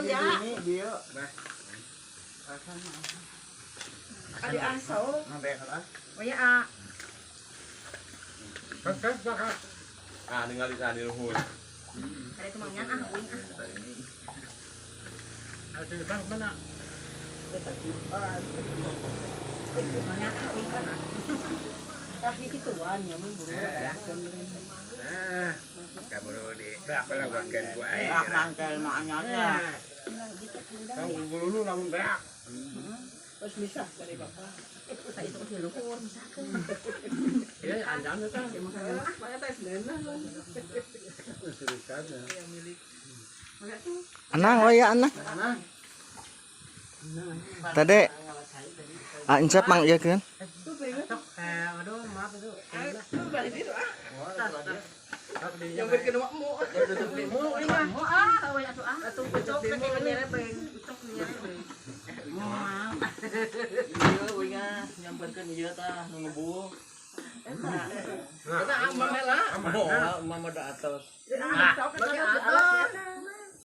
Ya. Ini dia. Adi aso. Ngambil lah. Oh ya ah. Ah, ningali sa di luhur. Ada kemangnya ah, uing ah. Kemangnya ah, uing kan ah. Tapi gituan ya mun buru. Ah, kaburu di pelawakan ku aing. Ah, mangkel maknya. Tahu dulu lamun beak. Terus bisa dari bapak. Saya itu di luhur misalkan. Ya, anjang eta. Ah, mana tes leunah. Anang we ya anang. Tadi ah encep mang ieu keun. Aduh, maaf itu. Tuh balik itu ah. Yang bikin makmu. Mau ah, awe atuh ah. Atuh ucok teh nyerebeng, ucok nyerebeng. Iya, uing ah nyamperkeun ieu tah nu ngebuh. Eta aman lah. Oh, mama da atos. Ah, bagi atos.